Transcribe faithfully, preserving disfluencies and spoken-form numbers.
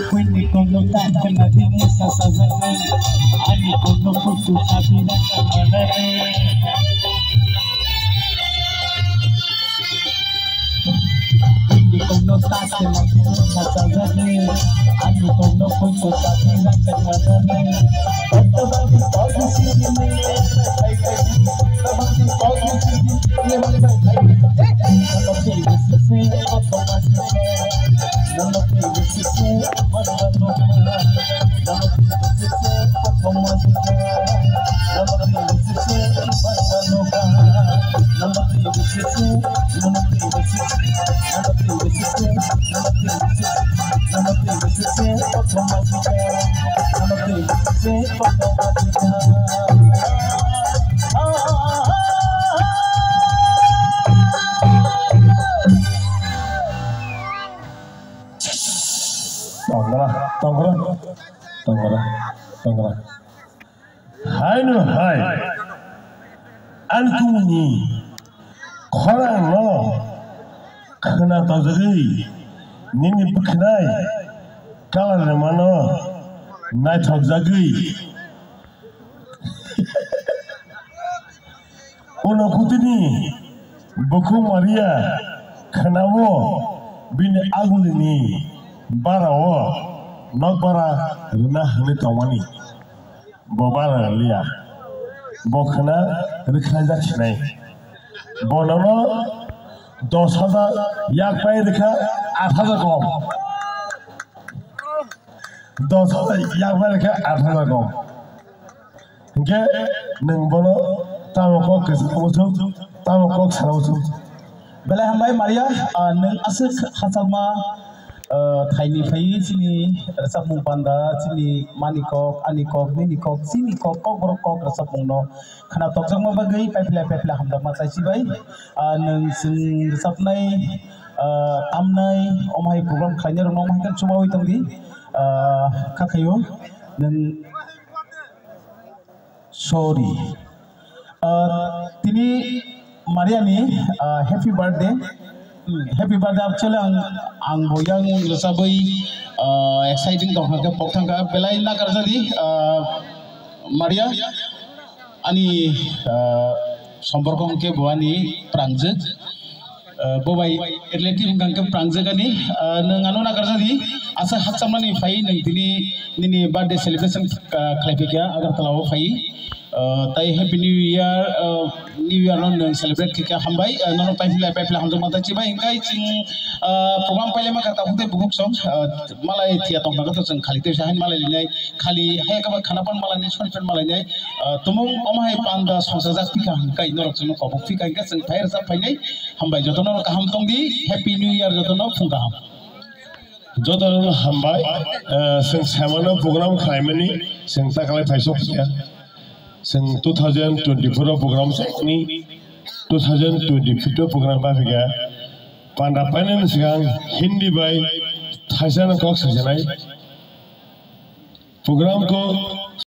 Kuini kono ta kena dini sasa jani, ani kono kutu sabina kamarani. Kuini kono ta kena dini sasa jani, ani kono kutu sabina kamarani. Tongra, tongra, tongra, tongra. Haino hai, ani kumni khorang no khwna tojagwi nini bwkhnai kalar rwmano naithokjagwi. Uno kutini bukhuk Maria khwnao bini agulini barao nokbara rwna hwnwi tongmani. Bo bara liya. Bo khwna rwkhlaijak sinai. Bo nono dos hajar yak pai rwkha aat hajar kom. Dos hajar yak bai khe aat hajar kom. Hinkhe nwng bono tamo kok kwchang muchung, tamo kok sana muchung. Belai hambai Maria, ah, nwng aswk hachakma, ah, thaini phaiwi chini rwchapmung panda, chini mani kok, ani kok, nini kok, chini kok, kokborok kok rwchapmungno khwna tokjakma bagwi paiphlai paiphlai hamjakma chaichi bai. Ah, nwng chwng rwchapnai, ah, tamnai, omo hai program khlainai rokno omo hai khe chubaui tongdi. Ah, kha khaio nwng, sorry. Ah, tini Maria ni, ah, happy birthday. Hmm, happy birthday actually ang, ang bo yang rwchabwi, ah, exciting tongkha khe pok thangkha belai nakarjadi, ah, Maria. Ani, ah, somporko hwnkhe bo ani prangjwk. Ah, bo bai relative hwnkha hwnkhe prangjwk ani, ah, nwng ano nakarjadi, asa hachakmani phai nwng tini nini birthday celebration, ah, khlai phaikha Agartala o phai. Ah, tai Happy New Year, ah, New Year no nwng celebrate khaikha hambai, ah, nono paiphlai paiphlai hamjakma tei chibai hwnkhe chwng, ah, program pailai mankha takhuk tei bukhuk song, ah, malai thiya tongthangkha to chwng khali tei sahin malai linai. Khali hai khe ba khana pan malai nai, sori pan malai nai, ah, tumung omo hai panda songsa jak phika hwnkhe norok chwngno kobok phika hwnkhe chwng phai rwchap phainai. Hambai jotono kaham tongdi, Happy New Year jotono phung kaham. Jotono hambai, ah, chwng samano program khlaimani chwng takalai phaisok phiya. Chwng two thousand twenty-four o program chakni two thousand twenty-fifth o program paphika. Panda painani swkang Hindi bai thaisano kok sajanai. Program ko